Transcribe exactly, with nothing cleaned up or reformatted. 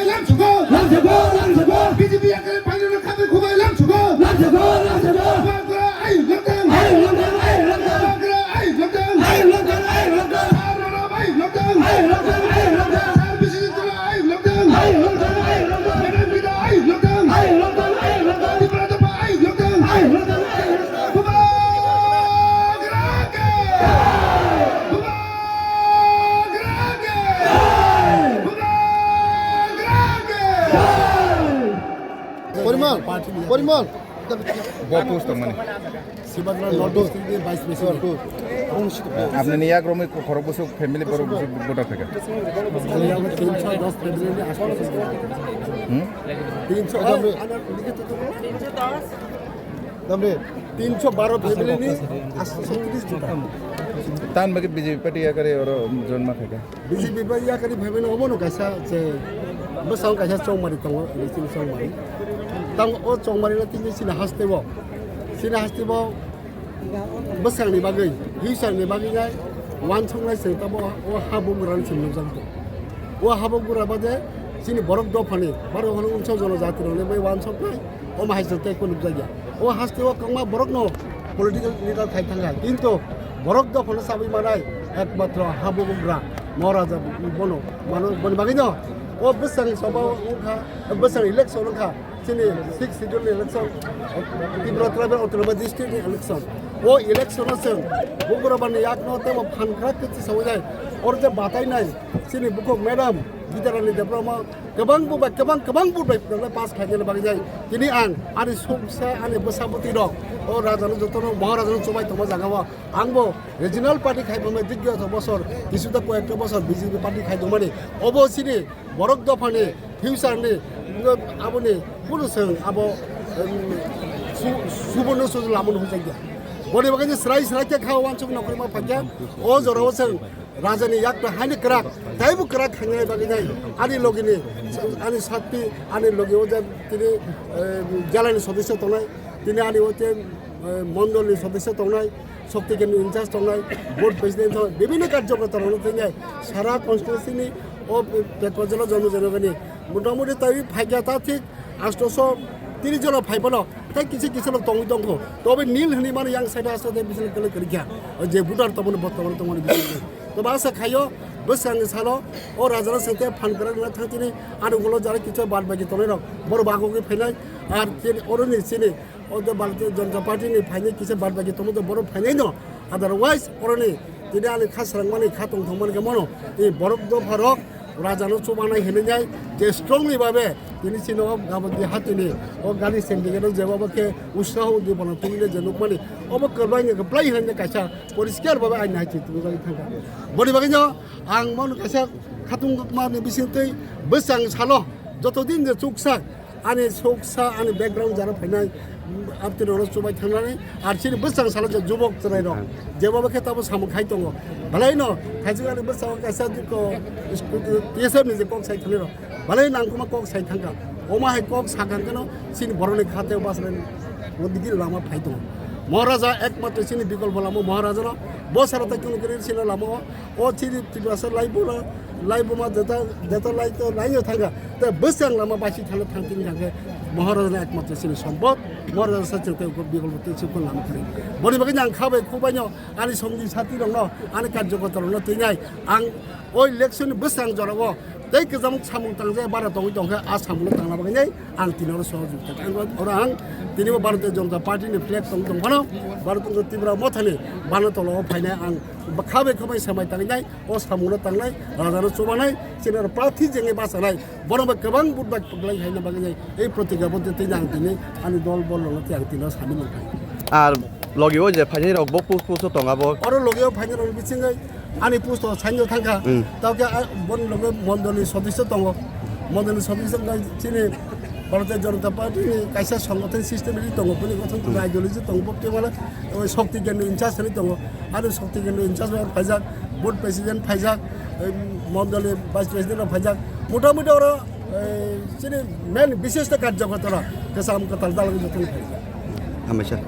Lamsoko! Lamsoko! Lamsoko! B J P yakari phainani khabai khubai lamsoko! Lamsoko! Lamsoko! Lamsoko! Bubagra ayuk lockdown! Ayuk lockdown! Ayuk lockdown! Bubagra ayuk lockdown! Ayuk lockdown! Ayuk lockdown! Sir Rono ayuk lockdown! Ayuk lockdown! Ayuk lockdown! Sir Biswajit Dolo ayuk lockdown! Ayuk lockdown! Ayuk lockdown! Madam Gita ayuk lockdown! Ayuk lockdown! Ayuk lockdown! Tipra Dopha ayuk lockdown! Ayuk lockdown! Ayuk lockdown! Bubagra ke! Bubagra ke! Bubagra ke! Porimal, Porimal. Bo post tongmani. Sibagla North District ni Vice President. Apni ni yak romwi khorok bwswk family borok bwswk voter thaka? Ani yak tinsho dos family ni aspas. Hmm? Tinsho, ah, ana, tinsho baro family ni aspas tris voter. Tan bagi B J P party yakari oro join ma thaka. B J P bai yakari phaimani obono kaisa je bwskango kaisa chongmari tongo, chini chongmari. Tamo o chongmari no tini chini haste bo, chini haste bo bwskangni bagwi, future ni bagwi nai wansuknai se tamo o ha bugrani se nukjagwi tongo. O ha bugra bade chini borok dophani, baro hwnwi unsa jono jati rokni bai wansuknai. Omo hai se tei kunu nukjakya. O haste o kwbangma borokno political leader khai thangkha, kintu borok dophano sabwi manai ekmatro ha bubugra Maharaja bono mano, boni bagwino o bwsang soba wngkha, bwsang election wngkha, chini sixth schedule ni election, Tripura Tribal Autonomous District ni election. O election o chwng bugrabani yakno tei bo phan kwrak khe tisawinai, oro je batainai chini bukhuk madam Gitarani Debbarma kwbang bo bai, kwbang, kwbang bo bai pass khainani bagwi jai. Tini ang ani suksa, ani bwsa bwtwi rok, o raja no joto no, Maharaja no chubai tongma jaga o. Ang bo regional party khai phaimai digya to bosor, kisu ta koyekta bosor B J P party khai tongmani. Obo chini borok dophani future ni, aboni buru chwng abo, em, su-, suborno sujuk lama no hwnjakya. Boni bagwi je srai srai khe kha wansuk nokhrima phakya. O jora o chwng Rajani yakno haini kwrak, taibo kwrak khainai bagwi nai. Ani logini, ani sakti, ani logi o je tini, eh, jalani sodosyo tongnai, tini ani o je, eh, mondolni sodosyo tongnai, Shakti Kendra in charge tongnai, board president tongnai, bibhinno karjokarta rokno thingnai, sara constituency ni o Petpajalo jono jono gani motamoti tai phaikya ta thik, Astoso tiri jona phai phano, tei kisa kisa no tongwi tongkho. Tobe nil hwnwi mano yang side asto tei bising kwlwi kwlwi kha. O je voter tongmani, bottomani tongmani bising. Tobe asa khaio, bwskango salo, o rajano sengte phan kwrak rwna thang tini, ani ulo jara kisa bad bagi tongnai rok. Borok bagwi phainai, ar chini, oroni chini, o de Bharatiya Janata Party ni phainai kisa bad bagi tongmani borok phainai no. Otherwise, oroni tini ani kha srangmani, kha tongthokmani khe mono, tei borok dopha rok, Rajano chubanai hinwi nai je strongly babe tini chini o gabon di hatini o gari sendikeno jeba bo khe utsaho di bono tubile je nukmani obo kwbangni kwplai hinwi kaisa poriskar babe aini hai chini tubujagwi thangkha. Boni bagwino ang bono kaisa khatungmani bisingtwi bwsang salo joto din je chuksa ani suksa, ani background jara phainai, aptwi rokno chubai thangnani, ar chini bwsang salo je jubok chwrai rok, jeba bo khe tamo samung khai tongo. Belai no, khaijak ani bwsang kaisa diko, T S F ni je kok sai thani rok, belai nangkukma kok sai thangkha. Omo hai kok sakang kano, chini borok ni khate bwswk ni, o digi lama phai tongo. Maharaja ekmatro chini bikolpo lama Maharaja no, bo sara tai kunu kiri chini lama o, O chini Tiprasa laibuma, laibuma jeta, jeta lai to lai no thangkha. Te bwsang lama baisi thangna thang tini thangkhe Maharaja ni ekmatro chini sompot, Maharaja sa chwng tei bikolpo tei chwng lama khari. Boni bagwi ang kha bai khu bai no ani songdi sati rok no, ani karjokorta rok no twi nai. Ang o election ni bwsang jora o tei kwcham samung tangjak bara tongwi tongkhe a samung no tangna bagwi nai. Ang tini oro sohojogita khe ang oro ang tini bo Bharatiya Janata Party ni flag tong tong phano, Bharatiya Tripura Motha ni bana tolo o phainai ang kha bai kha bai samai tangnai, o samung no tangnai, raja no chubanai, chini oro prarthi jengwi bachanai, bono bai kwbang vote bai kwplai haina bagwi nai, ei protigya bo tei ang tini ani dol bol rok no tei ang tini oro samil wngkha. Ar logi o je phainai rok bo pus pus o tong abo. Oro logi o phainai rok ni bisingwi Ani post o saino thangkha. Mm. Tao khe a, boni loge mondoli sodosyo tongo. Mondoli sodosyo wngkha chini Bharatiya Janata Party ni kaisa songothon system ri tongo. Bini gothon tongo, ideology tongo. Bo khe mane, o, Shakti Kendra in charge ni tongo. Ani Shakti Kendra in charge rok phaijak, board president phaijak, em, mondoli vice president rok phaijak. Motamoti oro, e, chini main bishesh karyakarta rok kwcham kwtal dalogwi jotono phaijak. Hambaisa.